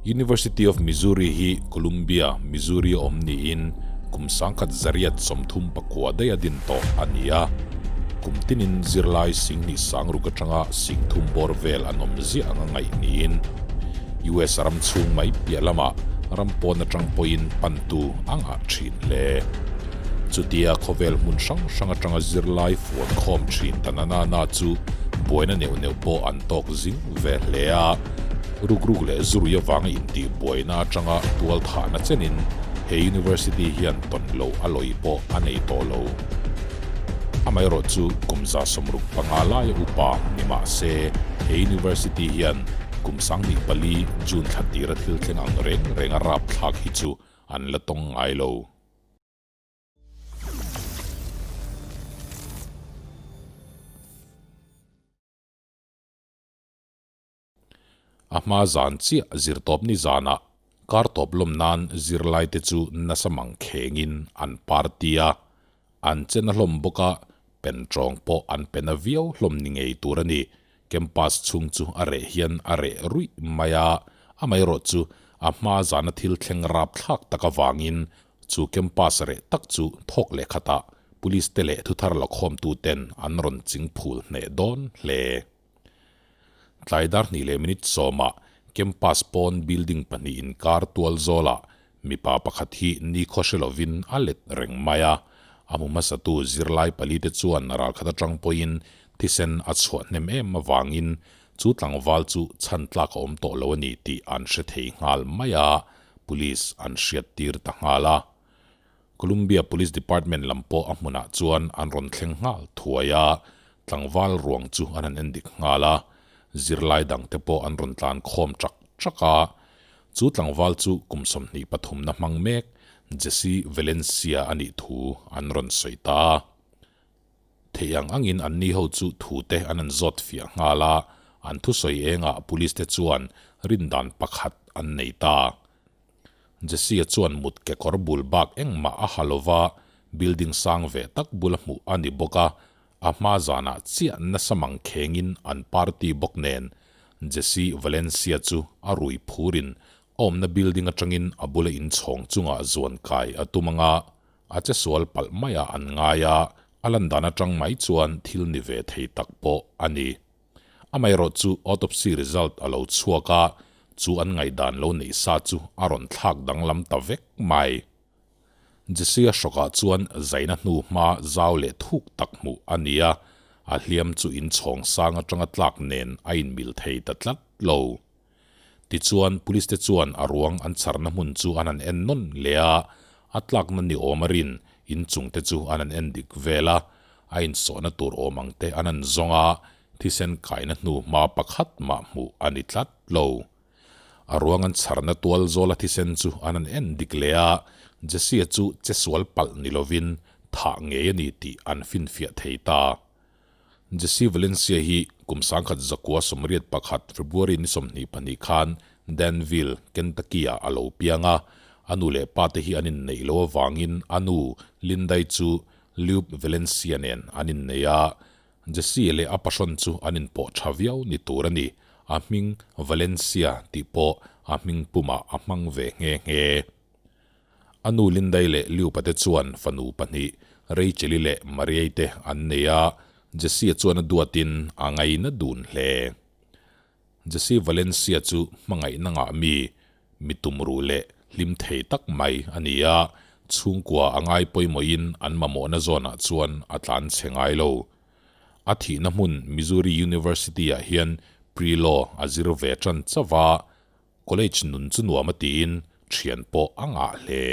University of Missouri hi Columbia, Missouri-a awm niin kum 1939 daiha din tawh a ni a. Kum tinin zirlai 26,000 atanga 30,000 bawr vel an awm ziah anga ngaih niin US ram chhung mai piah lamah ram pawn atang pawhin pantu a ngah thin hle. Chutia khawvel hmun hrang hrang atanga zirlai fuan khawm thin ta na na na chu buaina neuh neuh pawh an tawk zing ve hle a. Rukruk leh zurui avanga intih buaina atanga tual thahna chenin he university hian tawn loh a lawi pawh a nei tawh lo. Amaherawhchu kum 65 laia upa ni mah se he university hian kum 24 June thla tira thil thleng ang reng renga rapthlak hi chu an la tawng ngai lo. A hma zan chiah zirtawp ni zanah kar tawp lawm nan zirlaite chu nasa mang khengin an party a, an chen a hlawm bawk a, pen tawng pawh an pen a viau hlawm ni ngei tur a ni. Campus chhung chu a reh hian a reh ruih mai a, amaherawh chu a hma zana thil thleng rapthlak tak avangin chu campus reh tak chu thawk leh khatah police te leh thuthar lakhawmtuten an rawn ching phul hneh dawn hle. Tlai dar hnih leh minute sawmah campus pawn building pahnih inkar tual zawlah mipa pakhat hi nikhaw hre lovin a let reng mai a. A hmu hmasatu zirlai pali te chuan ralkhat atang pawhin thisen a chhuah hnem em avangin chu tlangval chu chhan tlak a awm tawh lo a ni tih an hre thei nghal mai a, police an hriat tir ta nghal a. Columbia Police Department lam pawh a hmunah chuan an rawn thleng nghal thuai a, tlangval ruang chu an han endik nghal a, zirlai dangte pawh an rawn tlan khawm chak chak a. Chu tlangval chu kum 23 na hmang mek Jesse Valencia a nih thu an rawn sawi ta a. Theih ang angin anni ho chu thute an han zawt fiah nghal a, an thusawi engah police te chuan rindan pakhat an nei ta. Jesse-a chuan mut kekawr bul bak engmah a ha lo va, building sang ve tak bula hmuh a ni bawk a, a hma zanah chiah nasa mang khengin an party bawk nen Jesse Valencia chu a rui phurin a awmna building atangin a bula inchhawng chungah zuan kai a tum anga a che sual palh maiah an ngai a, a lan dan atang mai chuan thil ni ve thei tak pawh a ni. Amaherawh chu autopsy result a lo chhuak a, chu an ngaihdan lo neih sa chu a rawn thlak danglam ta vek mai. Jesse-a hrawkah chuan zaina hnu hma zau leh thuk tak hmuh a ni a, a hliam chu inchhawng sang atanga tlak nen a inmil thei ta tlat lo. Tichuan, police te chuan a ruang an chharna hmun chu an han en nawn leh a, a tlakna ni awm a rin inchung te chu an han en dik vel a, a insawhna tur awm ang te an han zawng a, thisen kaina hnu hma pakhat mah hmuh a ni tlat lo. A ruang an chharna tual zawla thisen chu an han en dik leh a, Jesse-a chu che sual palh ni lovin thah ngei a ni tih an finfiah thei ta. Jesse Valencia hi kum 1981 February ni 22 khan Danville, Kentucky-ah a lo piang a. A nu leh pa te hi an inneih loh avangin a nu, Lindai chu Lube Valencia nen an innei a. Jesse leh a pahrawn chu an inpawh tha viau ni tur a ni. A hming Valencia tih pawh a hming pumah a hmang ve nghe nghe. A nu Lindai leh Liupa te chuan fanu pahnih, Rachel-i leh Maria-i te an nei a, Jesse-a chuan a duatin a ngaina dun hle. Jesse Valencia chu hmangaihna ngah mi, mi tumruh leh hlim thei tak mai a ni a, chhungkua a ngai pawimawhin an mamawhna zawnah chuan a tlan chhe ngai lo. A thihna hmun Missouri University-ah hian pre-law a zir ve tan chauh a, College nun chu nuam a tiin thian pawh a ngah hle.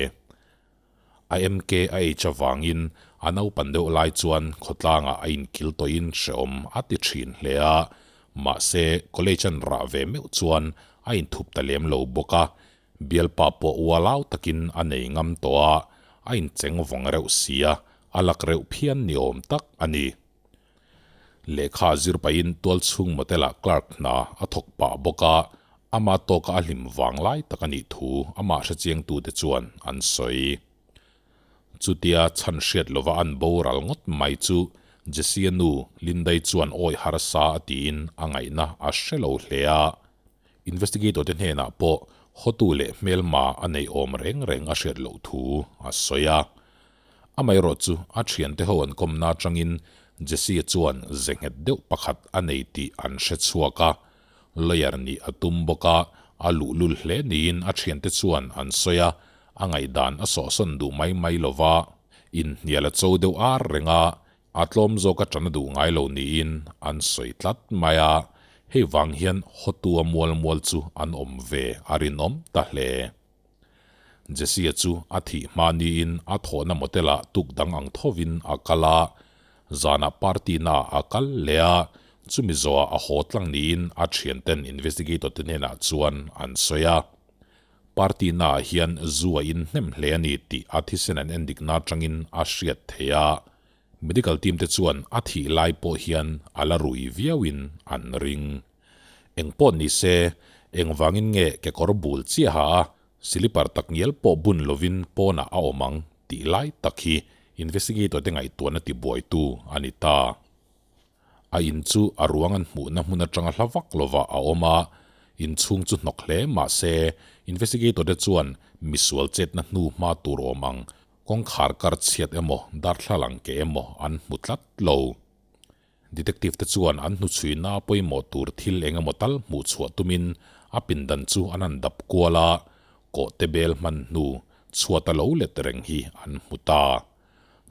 A MK a H avangin a naupan deuh lai chuan khawtlangah a inkil tawhin hrehawm a ti thin hle a, mahse college an rah ve meuh chuan a inthup ta lem lo bawk a, bialpa pawh ualau takin a nei ngam tawh a, a incheng vawng reuh sia, a lak reuh phian ni awm tak a ni. Lehkha zir pahin tualchhung motel-ah clerk hna a thawk pah bawk a, ama tawka a hlim vang lai tak a nih thu amah hrechiangtute chuan an sawi. Chutia chhan hriat lova an boral ngawt mai chu Jesse-a nu Lindai chuan awi harsa a tiin a ngaihna a hre lo hle a. Investigator te hnenah pawh Hotu leh hmelma a nei awm reng reng a hriat loh thu a sawi a. Amaherawhchu a thiante ho an kawmna atangin Jesse-a chuan ze nghet deuh pakhat a nei tih an hre chhuak a. Lawyer nih a tum bawk a, a luhlul hle niin a thiante chuan an sawi a, a ngaihdan a sawhsawn duh mai mai lo va, inhnial a cho deuh ar reng a, a tlawm zawk a ṭan a duh ngai lo niin an sawi tlat mai a, hei vang hian hotua mual mual chu an awm ve a rinawm ta hle. Jesse-a chu a thih hma niin a thawhna motel-ah tuk dang ang thovin a kal a, zanah party naah a kal leh a, chumi zawhah a haw tlang niin a thianten investigator te hnenah chuan an sawi a. Party naah hian zu a inhnem hle a ni tih a thisen an endikna atangin a hriat theih a, medical team te chuan a thih lai pawh hian a la rui viauin an ring. Engpawh ni se, engvangin nge kekawr bul chiaha a silipar tak ngial pawh bun lovin pawnah a awm ang tih lai tak hi investigator te ngaihtuahna tibuaitu a ni ta. A in chu a ruang an hmuhna hmun atanga hla vak lovah a awm a, inchhung chu hnawk hle mah se investigator te chuan misual chetna hnu hma tur awm ang kawngkhar kar chhiat emaw darthlalang ke emaw an hmu tlat lo. Detective te chuan an hnuchhuina pawimawh tur thil eng emaw tal hmuh chhuah tumin a pindan chu an han dap kual a, kawhte bel hman hnu chhuat a lo let reng hi an hmu ta.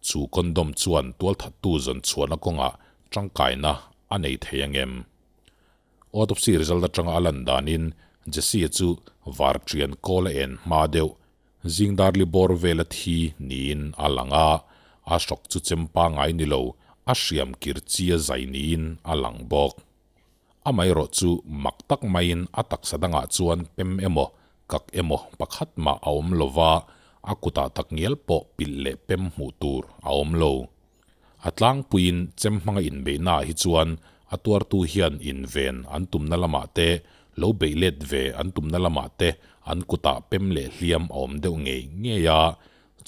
Chu condom chuan tualthattu zawn chhuahna kawngah tangkaina a nei thei angem? Autopsy result atanga a lan danin Jesse-a chu varṭian kawl a en hma deuh Zingdarli bawr vela thi niin a lang a, a hrawk chu chem pangai ni lo, a hriam kir chi a zai niin a lang bawk. Amaherawh chu mak tak maiin a taksa dangah chuan pem emaw, kak emaw pakhat mah a awm lo va, a kutah takngial pawh pilh leh pem hmuh tur a awm lo. A tlangpuiin chem hmanga inbeihnaah hi chuan a tuartu hian inven an tumna lamah te, lo beih let ve an tumna lamah te an kutah pem leh hliam a awm deuh ngei ngei a,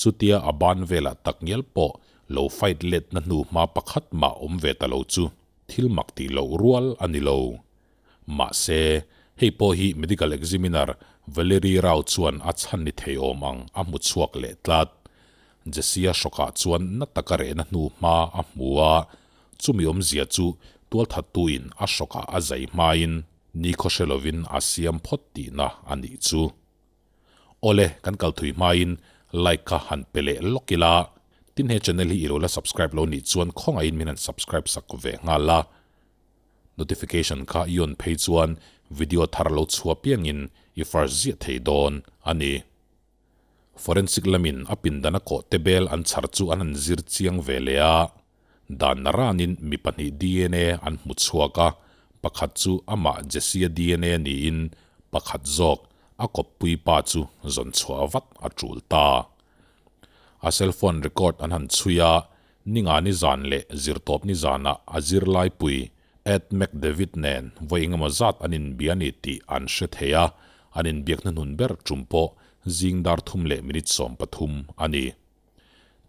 chutia a ban velah takngial pawh lo fight letna hnu hma pakhat mah awm ve ta lo chu thil mak tih loh rual a ni lo. Mahse, hei pawh hi medical examiner Valerie Rao chuan a chhan ni thei awm ang a hmu chhuak leh tlat. Jesse-a hrawkah chuan na taka rehna hnu hma a hmu a, chumi awmzia chu tualthattuin a hrawkah a zai hmain nikhaw hre lovin a siam phawt tihna a nih chu. Awle, kan kal thui hmain like kha han pe leh lawk ila, tin he channel hi i lo la subscribe lo nih chuan khawngaihin min han subscribe sak ve nghal a. Notification kha i on phei chuan video thar lo chhuah piangin i first ziah thei dawn a ni. Forensic lamin a pindana kawh te bel an chhar chu an han zir chiang ve leh a, dan naranin mi pahnih dna an hmu chhuak a, pakhat chu amah Jesse-a dna niin pakhat zawk a kawppui pa chu zawn chhuah vat a tul ta. A cellphone record an han chhui a, ninga ni zan leh zirtawp ni zanah a zirlaipui Ed McDavid nen vawi engemaw zat an inbia ni tih an hre thei a, an inbiak hnuhnun ber tum pawh zing dar 3:13 a ni.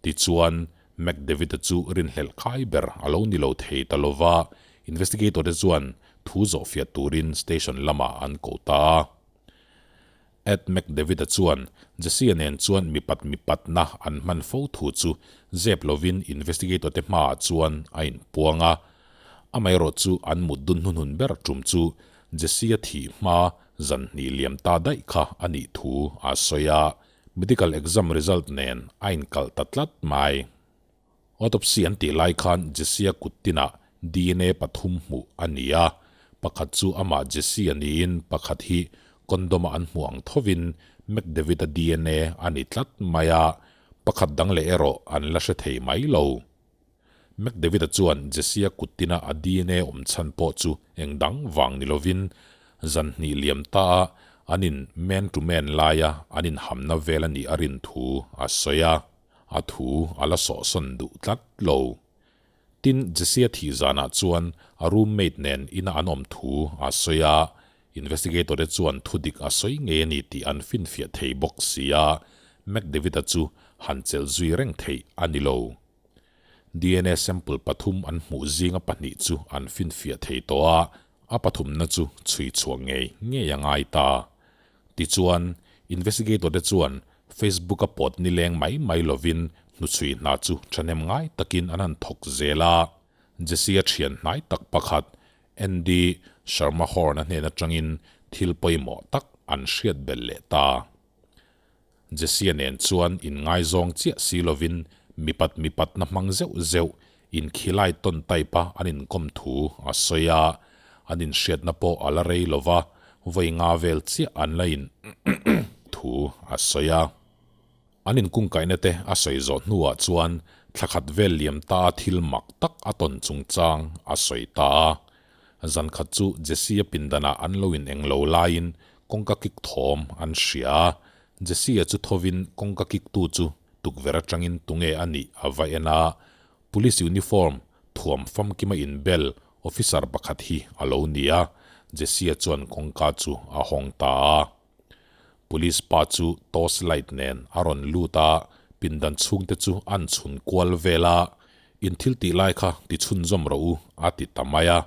Tichuan, McDavid-a chu rinhlelh khai ber a lo ni lo thei ta lo va, investigator-te chuan thu zawhfiah turin station lamah an ko ta a. Ed McDavid-a chuan Jesse-a nen chuan mipat mipatna an hman fo thu chu zep lovin investigator-te hmaah chuan a inpuang a. Amaherawh chu an mut dun hnuhnun ber tum chu Jesse-a thih hma zan hnih liam ta daih kha a nih thu a sawi a, medical exam result nen a inkalh ta tlat mai. Autopsy an tih lai khan Jesse-a kut tinah dna pathum hmuh a ni a, pakhat chu amah Jesse-a niin pakhat hi condom-a an hmuh ang thovin McDavid-a dna a ni tlat mai a, pakhat dang leh erawh an la hre thei mai lo. McDavid-a chuan Jesse-a kut tina a dna awm chhan pawh chu eng dang vang ni lovin zan hnih liam ta a an in man to man laia an inhamna vel a nih a rin thu a sawi a. A thu a la sawhsawn duh tlat lo. Tin, Jesse-a thih zanah chuan a roommate nen ina an awm thu a sawi a, investigator te chuan thu dik a sawi ngei a ni tih an finfiah thei bawk si a, McDavid-a chu han chelh zui reng theih a ni lo. Dna sample pathum an hmuh zinga pahnih chu an finfiah thei tawh a, a pathumna chu chhui chhuah ngei ngei a ngai ta. Tichuan, investigator te chuan Facebook a pawt nileng mai mai lovin hnuchhui hna chu thahnem ngai takin an han thawk zel a. Jesse-a thian hnai tak pakhat Andy Sharmahorn-a hnen atangin thil pawimawh tak an hriat belh leh ta. Jesse-a nen chuan inngaizawng chiah si lovin mipat mipatna hmang zeuh zeuh inkhilai tawn type-a an inkawm thu a sawi a, an inhriatna pawh a la rei lo va, vawi nga vel chiah an la in thu a sawi a. An inkungkaihna te a sawi zawh hnuah chuan thla khat vel liam ta a thil mak tak a tawn chungchang a sawi ta a. Zan khat chu Jesse-a pindanah an lo in englo laiin kawngka kik thawm an hria a. Jesse-a chu thovin kawngka kiktu chu tukverh atangin tunge a nih a va en a. Police uniform thuam famkima inbel officer pakhat hi a lo ni a. Jesse-a chuan kawngka chu a hawng ta a. Police pa chu torch light nen a rawn lut a, pindan chhungte chu an chhun kual vel a, In thil tih lai kha ti chhunzawm rawh u, a ti ta mai a.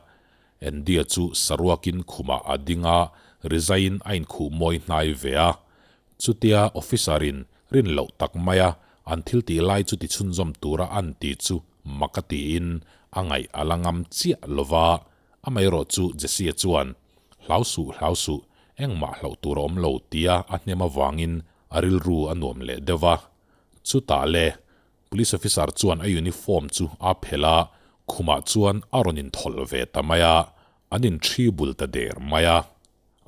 Andy-a chu saruakin khumah a ding a, rizaiin a inkhuh mawi hnai ve a. Chutia officer-in rin loh tak mai a, an thil tih lai chu ti chhunzawm tura an ti chu mak a tiin a ngaih a la ngam chiah lo va. Amaherawh chu Jesse-a chuan, Hlau suh, hlau suh, engmah hlauh tur a awm lo, tia a hnem avangin a rilru a nuam leh deuh va. Chutah le, Police officer chuan a uniform chu a phelh a, khumah chuan a rawn inthawlh ve ta mai a, an inṭhi bul ta der mai a.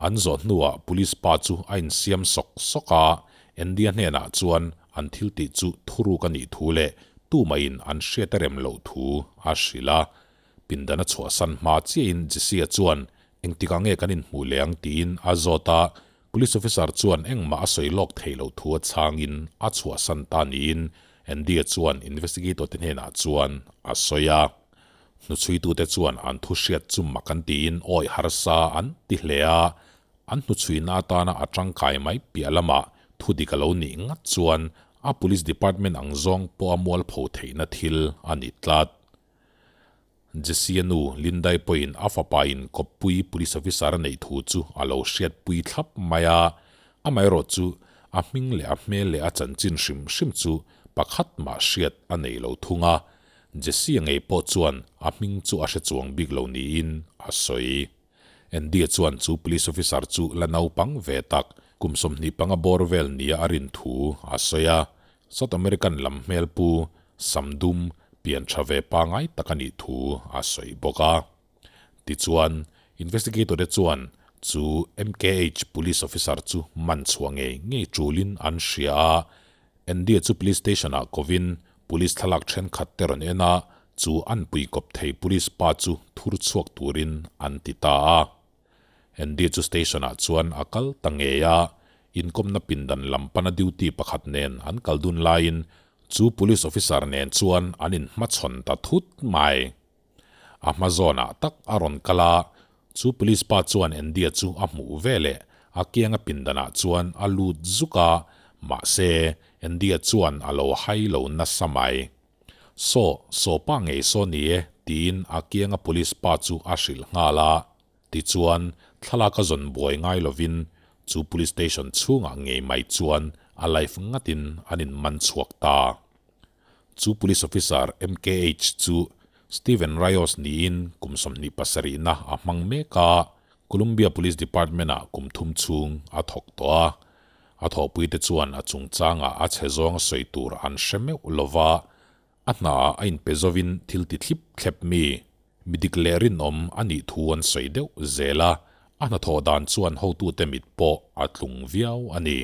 An zawh hnuah police pa chu a insiam sawk sawk a, Andy-a hnenah chuan an thil tih chu thuruk a nih thu leh tumahin an hriat a rem loh thu a hrilh a. Pindan a chhuahsan hma chiahin Jesse-a chuan engtikah nge kan inhmuh leh ang tiin a zawt a, Police officer chuan engmah a sawi lawk theih loh thu a chhangin a chhuahsan ta niin Andy-a chuan investigator te hnenah chuan a sawi a. Hnuchhuitute chuan an thu hriat chu mak an tiin awi harsa an ti hle a, an hnuchhuina atana a tangkai mai piah lamah thu dik a lo nih ngat chuan a police department ang zawng pawh a mualpho theihna thil a ni tlat. Jesse-a nu Lindai pawhin a fapain kawppui police officer a neih thu chu a lo hriatpui thlap mai a, amaherawh chu a hming leh a hmel leh a chanchin hrim hrim chu pakhat mah hriat a nei lo thung a, Jesse-a ngei pawh chuan a hming chu a hre chuang bik lo niin a sawi. Andy-a chuan chu police officer chu la naupang ve tak, kum 25 bawr vel nia a rin thu a sawi a, South American lam hmel pu sam dum pian tha ve pangai tak a nih thu a sawi bawk a. Tichuan, investigator te chuan chu MKH police officer chu man chhuah ngei ngei tulin an hria a. Andy-a chu police station ah kovin police thlalak thenkhat te rawn en a, chu an pui kawp thei police pa chu thur chhuak turin an ti ta a. Andy chu station ah chuan a kal ta ngei a, inkawmna pindan lam pana duty pakhat nen an kal dun laiin chu police officer nen chuan an inhmachhawn ta thut mai. A hma zawnah tak a rawn kal a, chu police pa chuan Andy-a chu a hmuh veleh a kianga pindanah chuan a lut zuk a, mahse Andy-a chuan a lo hai lo nasa mai. Saw, saw pa ngei saw ni e, tiin a kianga police pa chu a hrilh nghal a. Tichuan, thlalak a zawn buai ngai lovin chu police station chhungah ngei mai chuan a life ngatin an inman chhuak ta. Chu police officer MKH chu Steven Rios niin kum 27 na a hmang mek a, Columbia Police Department-ah kum thum chhung a thawk tawh a. A thawhpuite chuan a chungchangah a chhe zawng a sawi tur an hre meuh lo va, a hnaah a inpe zovin thil ti thlip thlep mi, mi dik leh rinawm a nih thu an sawi deuh zel a, a hnathawh dan chuan hotute mit pawh a tlung viau a ni.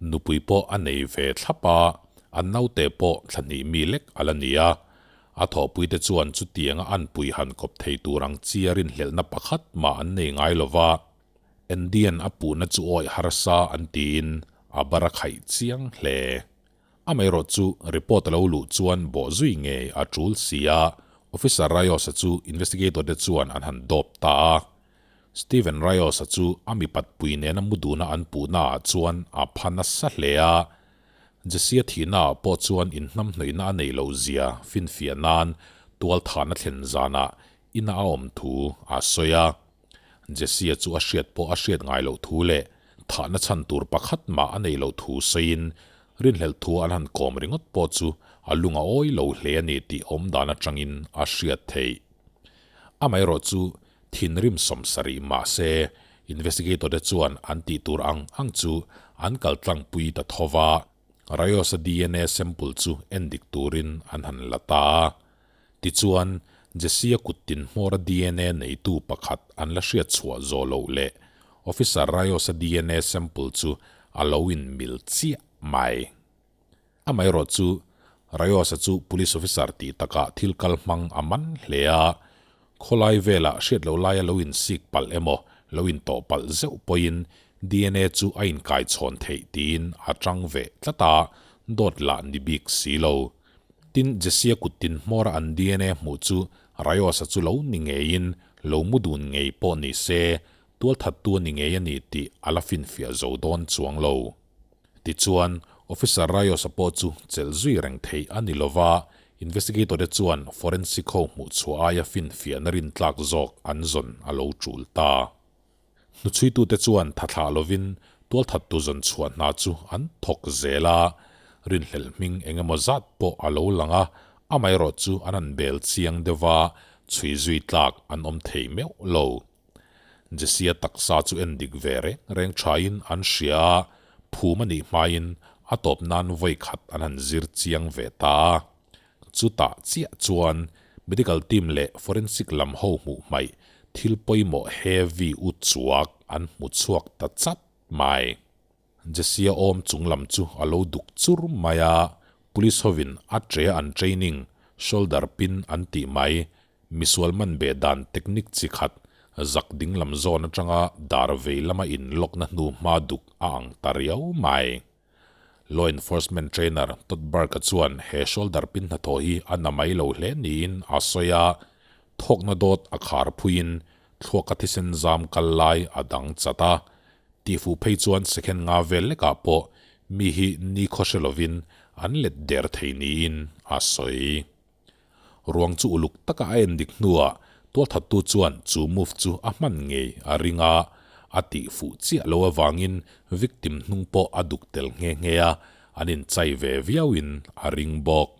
Nupui pawh a nei ve thlap a, an naute pawh thla hnih mi lek a la ni a. A thawhpuite chuan chutianga an pui han kawp thei tur ang chi a rinhlelhna pakhat mah an nei ngai lo va. Andy-a'n a puhna chu awih harsa an tiin a bar a khaih chiang hle. Amaherawh chu report a lo luh chuan bawh zui ngei a tul si a, Officer Rios-a chu investigator te chuan an han dawp ta a. Steven Rios-a chu a mipat pui nena mu duna an puhna ah chuan a pha nasa hle a. Jesse-a thihna ah pawh chuan inhnamhnawihna a neih loh zia finfiah nan tualthahna thlen zanah ina a awm thu a sawi a. Jesse-a chu a hriat pawh a hriat ngai loh thu leh Thahna chhan tur pakhat mah a nei loh thu sawiin rinhlelh thu an han kawm ringawt pawh chu a lung a awi lo hle a ni tih awmdan atangin a hriat theih. Amaherawh chu thinrim 70 mah se investigator te chuan an tih tur ang ang chu an kal tlangpui ta tho va, Rayos-a dna sample chu endik turin an han la ta a. Tichuan, Jesse-a kuttin hmawra dna neitu pakhat an la hriat chhuah zawh loh leh Officer Rayos-a dna sample chu a lo inmil chiah mai. Amaherawh chu, Rayos-a chu police officer tih takah thil kal hmang a man hle a, khawlai velah hriat loh laia lo insik palh emaw, lo intawh palh zeuh pawhin dna chu a inkaichhawn theih tiin a chang ve tlat a, dawt lah ni bik si lo. Tin, Jesse-a kuttin hmawra an dna hmuh chu Rayos-a chu lo ni ngeiin, lo mu dun ngei pawh ni se, tualthattu a ni ngei a ni tih a la finfiah zo dawn chuang lo. Tichuan, Officer Rayos-a pawh chu chelh zui reng theih a ni lova, investigator te chuan forensic ho hmuh chhuah aia finfiahna rintlak zawk an zawn a lo tul ta. Hnuchhuitute chuan thathlah lovin tualthattu zawn chhuah hna chu an thawk zel a, rinhlelh hming eng emaw zat pawh a lo lang a, amaherawh chu an han bel chiang deuh va, chhui zui tlak an awm thei meuh lo. Jesse-a taksa chu en dik ve reng reng thain an hria a, phum a nih hmain a tawp nan vawi khat an han zir chiang ve ta a. Chutah chiah chuan medical team leh forensic lam ho hmuh hmaih thil pawimawh heavy u chuak an hmu chhuak ta chat mai. Jesse-a awm chung lam chu a lo duk chur mai a, police hovin a ṭe an training, shoulder pin an tih mai, misual man beh dan technique chi khat, zak ding lam zawn aṭanga dar vei lama inlawkna hnu hma duk a ang ta riau mai. Law enforcement trainer Todd Burke-a chuan he shoulder pin hnathawh hi a na mai lo hle niin a sawi a, thawkna dawt a khar phuiin thluaka thisen zam kal lai a dang chat a. Tihfuh phei chuan second nga vel lekah pawh mi hi ni khaw hre lovin an let der thei niin a sawi. Ruang chu uluk taka a en dik hnuah tualthattu chuan chu move chu a hman ngei a ring a, a tih fuh chiah lo avangin victim hnung pawh a duk tel nghe nghe a, an inchai ve viauin a ring bawk.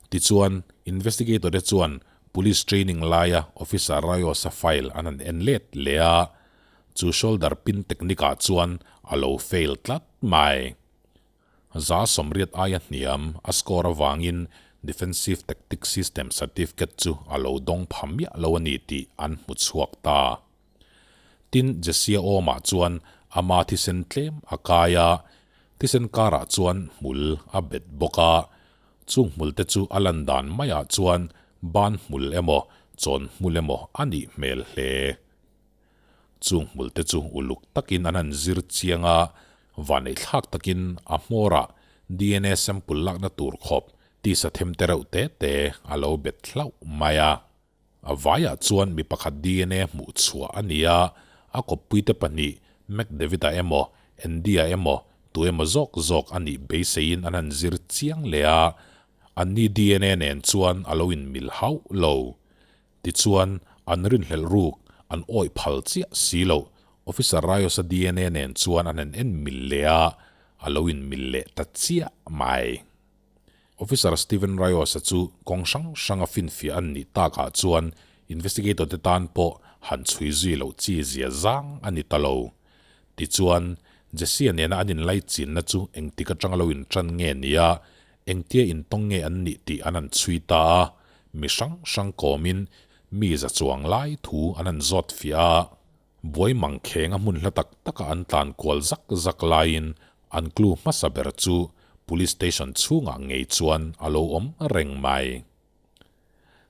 Tichuan, investigator te chuan police training laia Officer Rayos-a file an han en let leh a, chu shoulder pin technique ah chuan a lo fail tlat mai. 80% aia hniam a score avangin Defensive Tactic System Certificate chu a lo dawng pha miah lo a ni tih an hmu chhuak ta. Tin, Jesse-a awmah chuan ama thisen tlem a kai a, thisen karah chuan hmul a bet bawk a. Chung hmulte chu a lan dan maiah chuan ban hmul emaw, chawn hmul emaw a nih hmel hle. Chung hmulte chu uluk takin an han zir chiang a, vaneihthlak takin a hmawrah dna sample lakna tur khawp tisa them te reuh te te a lo bet hlauh mai a. A vaiah chuan mi pakhat dna hmuh chhuah a ni a, a kawppuite pahnih McDavid-a emaw Andy-a emaw tu emaw zawk zawk a nih beiseiin an han zir chiang leh a, anni dna nen chuan a lo inmil hauh lo. Tichuan, an rinhlelh ruk, an awih phal chiah si lo. Officer Rayos-a dna nen chuan an han en mil leh a, a lo inmil leh ta chiah mai. Officer Steven Rayos-a chu kawng hrang hranga finfiah an nih takah chuan investigator te tan pawh han chhui zui loh chi zia zang a ni ta lo. Tichuan, Jesse-a nena an inlaichinna chu engtik atanga lo intan nge nia Engtia intawng nge an nih tih an han chhui ta a, mi hrang hrang kawmin mi za chuang lai thu an han zawt fiah a. Buai mang kheng a hmun hla tak taka an tlan kual zak zak laiin an clue hmasa ber chu Police Station chhungah ngei chuan a lo awm reng mai.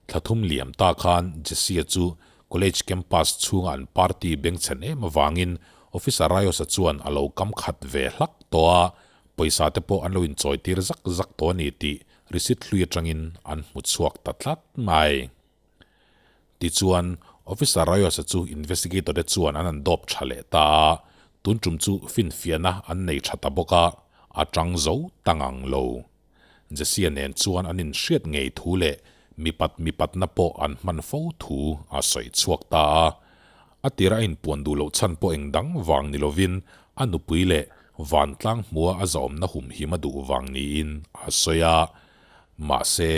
Thla thum liam ta khan Jesse-a chu college campus chhunga an party bengchhen em avangin Officer Rayos-a chuan a lo kam khat ve hlak tawh a, pawisa te pawh an lo inchawi tir zak zak tawh a ni tih receipt hlui atangin an hmu chhuak ta tlat mai. Tichuan, Officer Rayos-a chu investigator te chuan an han dawp tha leh ta a, tun tum chu finfiahna an nei tha ta bawk a, a tang zo ta ngang lo. Jesse-a nen chuan an inhriat ngei thu leh mipat mipatna pawh an hman fo thu a sawi chhuak ta a. A tira a inpuan duh loh chhan pawh eng dang vang ni lovin a nupui leh vantlang hmua a zahawmna humhim a duh vang niin a sawi a. Mahse,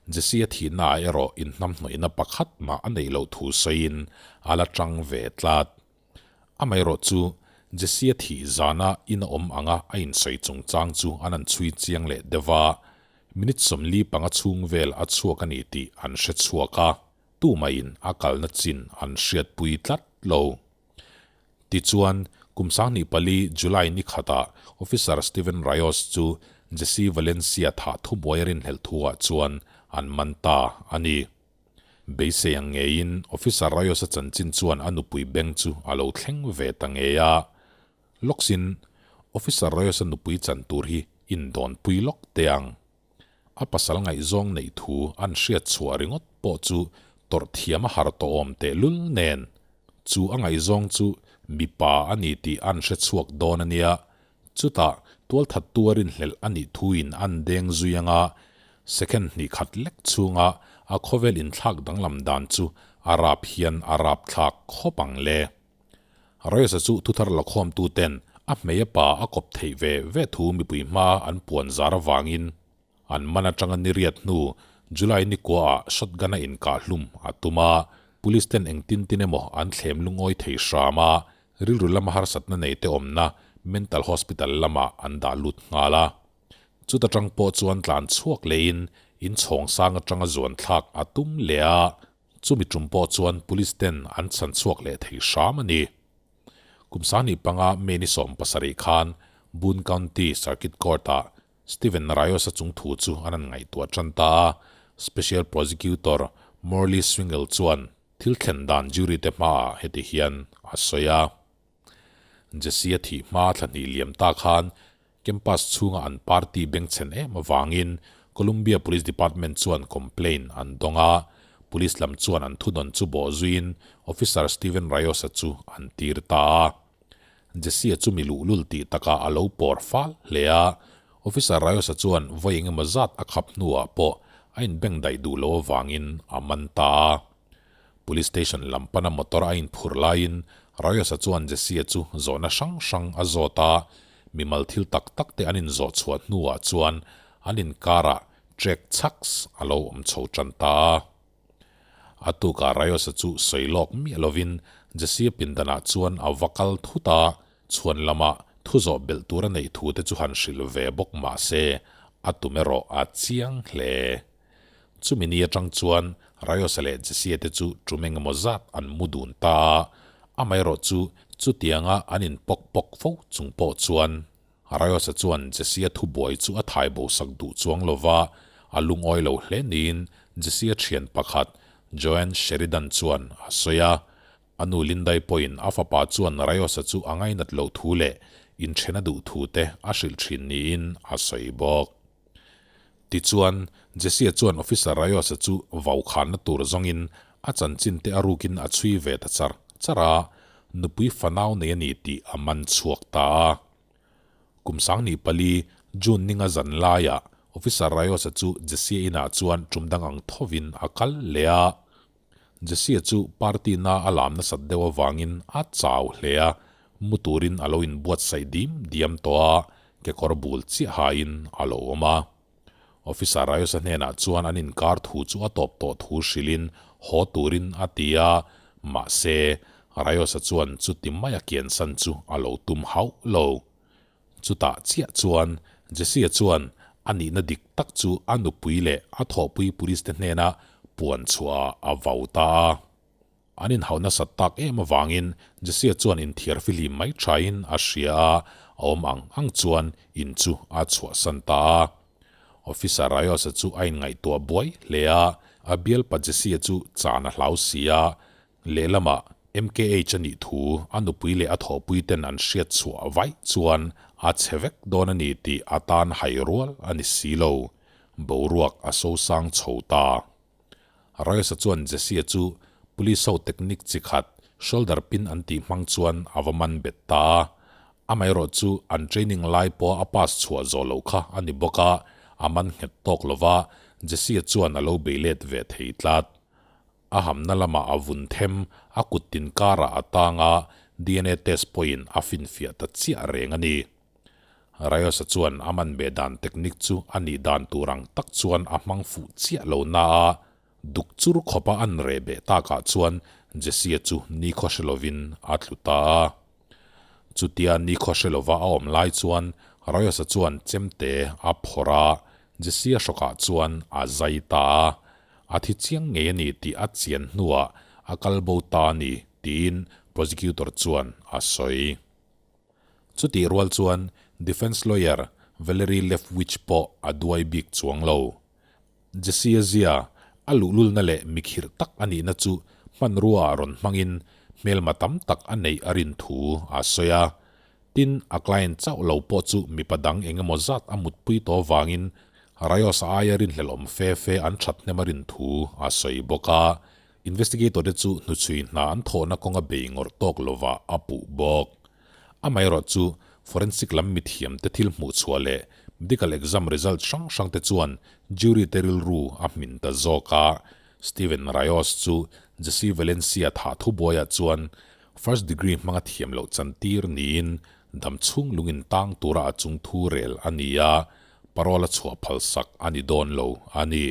Jesse-a thihnaah erawh inhnamhnawihna pakhat mah a neih loh thu sawiin a la tang ve tlat. Amaherawh chu, Jesse-a thih zana in a awm anga a insawi chungchang chu an han chhui chiang leh deuh a, minute 45 chhung vel a chhuak a ni tih an hre chhuak a. Tumahin a kalna chin an hriatpui tlat lo. Tichuan, kum 24 July ni khatah Officer Steven Rayos chu Jesse Valencia thah thubuai a rinhlelh thuah chuan an man ta a ni. Beisei ang ngeiin Officer Rayos-a chanchin chuan a nupui beng chu a lo thleng ve ta ngei a. Lawksin, Officer Rayos-a nupui chan tur hi indawnpui lawk teh ang. A pasal ngaihzawng neih thu an hriat chhuah ringawt pawh chu tawrh thiam a har tawh awm tehlul nen, chu a ngaihzawng chu mipa a ni tih an hre chhuak dawn a nia. Chutah tualthattu a rinhlelh a nih thuin an deng zui anga second hnih khat lek chhunga a khawvel inthlak danglam dan chu a rap hian a rap thlak khawp ang le. Reza chu thuthar lakhawmtu ten a hmei a pa a kawp theih ve ve thu mipui hma an puan zar avangin an man atanga ni riat hnu July ni kuaah shotgun a inkah hlum a tum a, police ten engtin tin emaw an thlem lungawi thei hram a, rilru lama harsatna nei te awmna mental hospital lamah an dah lut nghal a. Chuta tang pawh chuan tlan chhuak lehin inchhawng sang atanga zuan thlak a tum leh a, Chumi tum pawh chuan police ten an chhan chhuak leh thei hram a ni. Kum 25 May ni 70 khan Boone County Circuit Court-ah Steven Rayos-a chung thu chu an han ngaihtuah tan ta a, Special Prosecutor Morley Swingle chuan thil thlen dan jury te hmaah heti hian a sawi a. Jesse-a thih hma thla hnih liam ta khan Campus chhunga an party bengchhen em avangin Columbia Police Department chuan complaint an dawng a, police lam chuan an thudawn chu bawh zuiin Officer Steven Rayos-a chu an tir ta a. Jesse-a chu mi luhlul tih takah a lo pawr fal hle a, Officer Rayos-a chuan vawi engemaw zat a khap hnuah pawh a inbeng daih duh lo avangin a man ta a. Police station lam pana motor a inphur laiin Rayos-a chuan Jesse-a chu zawhna hrang hrang a zawt a, mimal thil tak tak te an inzawh chhuah hnuah chuan an inkarah trek chhaks a lo awm chho tan ta a. A tukah Rayos-a chu sawi lawk miah lovin Jesse-a pindanah chuan a va kal thut a, chhuan lamah thu zawh belh tur a neih thu te chu han hrilh ve bawk mah se a tum erawh a chiang hle. Chumi ni atang chuan Rayos-a leh Jesse-a te chu tum engemaw zat an mu dun ta a, amaherawh chu chutianga an in pawk pawk fo chung pawh chuan Rayos-a chuan Jesse-a thubuai chu a thai bo sak duh chuang lova, a lungawi lo hle niin Jesse-a thian pakhat Joanne Sheridan chuan a sawi a. A nu Lindai pawhin a fapa chuan Rayos-a chu a ngainat loh thu leh inthen a duh thu te a hrilh thin niin a sawi bawk. Tichuan, Jesse-a chuan Officer Rayos-a chu vaukhanna tur zawngin a chanchin te a rukin a chhui ve ta char char a, nupui fanau nei a ni tih a man chhuak ta a. Kum 24, June ninga zan laiah Officer Rayos-a chu Jesse-a inah chuan tum dang ang thovin a kal leh a. Jesse-a chu party na a lam nasat deuh avangin a chau hle a, mu turin a lo inbuatsaih dim diam tawh a, kekawr bul chiah hain a lo awm a. Officer Rayos-a hnenah chuan an inkar thu chu a tawp tawh thu hrilhin haw turin a ti a, mahse, Rayos-a chuan chuti maia kiansan chu a lo tum hauh lo. Chutah chiah chuan Jesse-a chuan a nihna dik tak chu a nupui leh a thawhpui police te hnena puan chhuah a vau ta a. An inhauh nasat tak em avangin Jesse-a chuan inthiar fihlim mai thain a hria a, a awm ang ang chuan in chu a chhuahsan ta a. Officer Rayos-a chu a inngaihtuah buai hle a, a bialpa Jesse-a chu chan a hlau si a, Lehlamah MKH a nih thu a nupui leh a thawhpui ten an hriat chhuah vaih chuan a chhe vek dawn a ni tih a tan hai rual a ni si lo. Boruak a sosang chho ta. Rayos-a chuan Jesse-a chu police ho technique chi khat shoulder pin an tih hmang chuan a va man bet ta a. Amaherawh chu an training lai pawha a pass chhuah zawh loh kha a ni bawk a, a man nghet tawk lova Jesse-a chuan a lo bei let ve thei tlat. A hamna lamah a vun them, a kut tin karah a tang a, DNA test pawhin a finfiah ta chiah reng a ni. Rayos-a chuan a man beh dan technique chu a nih dan tur ang tak chuan a hmang fuh chiah lo na a, duk chur khawpa an reh beh takah chuan Jesse-a chu nikhaw hre lovin a tlu ta a. Chutia nikhaw hre lova a awm lai chuan Rayos-a chuan chemte a phawrh a, Jesse-a hrawkah chuan a zai ta a. A thi chiang ngei a ni tih a chian hnuah a kal bo ta a ni, tiin prosecutor chuan a sawi. Chutih rual chuan defence lawyer Valerie Leftwich pawh a duai bik chuang lo. Jesse-a zia, a luhlulna leh mikhirh tak a nihna chu hmanrua ah rawn hmangin hmelma tam tak a neih a rin thu a sawi a. Tin, a client chauh lo pawh chu mipa dang eng emaw zat a mutpui tawh vangin Rayos-a aia rinhlelhawm fe fe an that hnem a rin thu a sawi bawk a. Investigator te chu hnuchhui hna an thawhna kawnga bei ngawrh tawk lovah a puh bawk. Amaherawh chu forensic lam mithiam te thil hmuh chhuah leh medical exam result hrang hrang te chuan jury te rilru a hmin ta zawk a. Steven Rayos chu Jesse Valencia thah thubuaiah chuan first degree hmanga thiam loh chantir niin dam chhung lungin tang tura a chung thu rel a ni a, parole a chhuah phalsak a ni dawn lo a ni.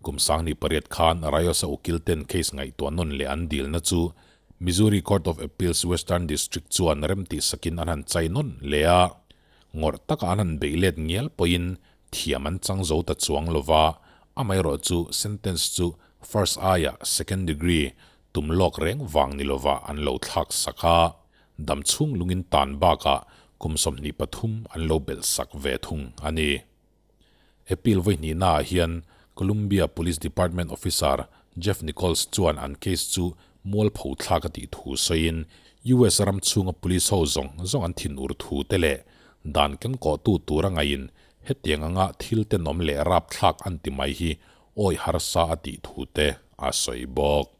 Kum 18 khan Rayos-a ukil ten case ngaihtuah nawn leh an dilna chu Missouri Court of Appeals Western District chuan remtih sakin an han chai nawn leh a. Ngawrh taka an han beih let ngial pawhin thiam an chang zo ta chuang lova, amaherawh chu sentence chu first aia second degree tum lawk reng vang ni lova an lo thlak sak a, dam chhung lungin tan bakah kum 23 an lo belh sak ve thung a ni. Appeal vawi hnihnaah hian Columbia Police Department officer Jeff Nichols chuan an case chu mualpho thlak a tih thu sawiin US ram chhunga police ho zawng zawng an thinur thu te leh dan kenkawhtu tura ngaiin hetiang anga thil tenawm leh rapthlak an ti mai hi awi harsa a tih thu te a sawi bawk.